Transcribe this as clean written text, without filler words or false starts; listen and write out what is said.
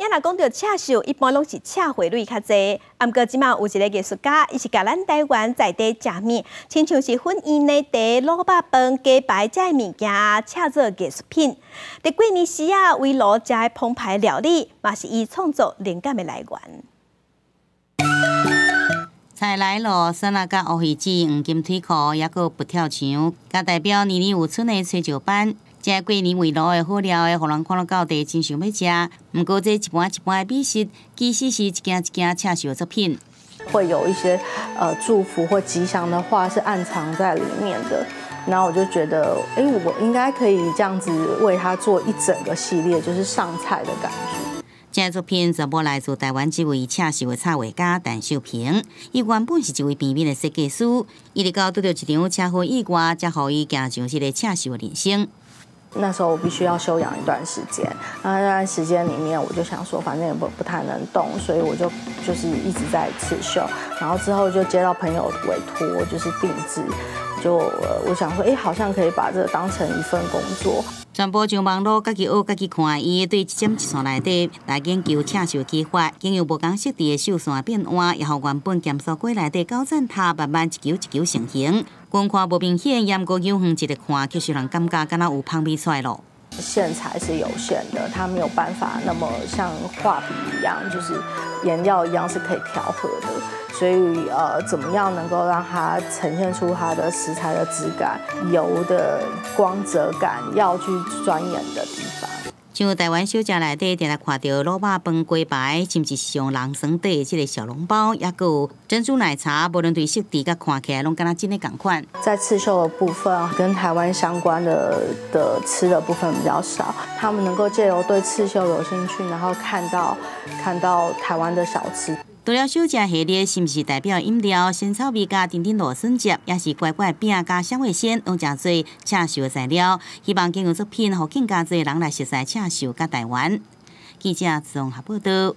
仔若講著刺繡，一般攏是刺花類較濟。毋過這馬有一个藝術家，伊是共咱台灣在地食物，親像是粉圓奶茶、滷肉飯、雞排這物件，刺做藝術品。佇過年時啊，圍爐食的澎湃料理，嘛是伊創作靈感的來源。菜來囉，蒜仔佮烏魚子、黃金腿褲，抑閣佛跳牆，佮代表年年有春的炊石板。這過年圍爐的好料的，予人看了到底真想欲食。毋過這一盤一盤的美食，其實是一件一件刺繡作品。會有一些祝福或吉祥的話是暗藏在裡面的。然後我就覺得，欸，我應該可以這樣子為他做一整個系列，就是上菜的感覺。這作品全部來自台灣這位刺繡的插畫家陳秀平。伊原本是一位平面的設計師，一直到拄著一場車禍意外，才予伊行上這个刺繡的人生。那時候我必須要休養一段時間，那那段時間裡面，我就想說，反正也不太能動，所以我就是一直在刺繡。然後之後就接到朋友委託，就是定製，就我想說，欸，好像可以把這個當成一份工作。全部上網路，家己學家己看，伊對一針一線內底來研究刺繡技法，經由無仝色調的繡線變換，也予原本鹹酥粿內底九層塔慢慢一球一球成型。觀看無明顯，毋過遠遠一个看，卻是予人感覺敢若有香味出來囉。線材是有限的，它沒有辦法那麼像畫筆一樣，就是顏料一樣是可以調和的。所以怎麼樣能夠讓它呈現出它的食材的質感、油的光澤感，要去鑽研的地方。像台灣小食內底，定定看著滷肉飯、雞排，甚至是像人床底的這个小籠包，抑閣有珍珠奶茶，無論對色調佮看起來，攏敢若真的仝款。在刺繡的部分，跟台灣相關的吃的部分比較少，他們能夠借由對刺繡有興趣，然後看到台灣的小吃。除了小食系列，是毋是代表飲料、仙草味佮甜甜蘆筍汁，抑是乖乖餅佮雙味鮮，攏誠濟刺繡的材料。希望經由作品，予更加濟人來熟悉刺繡佮台灣。記者綜合報導。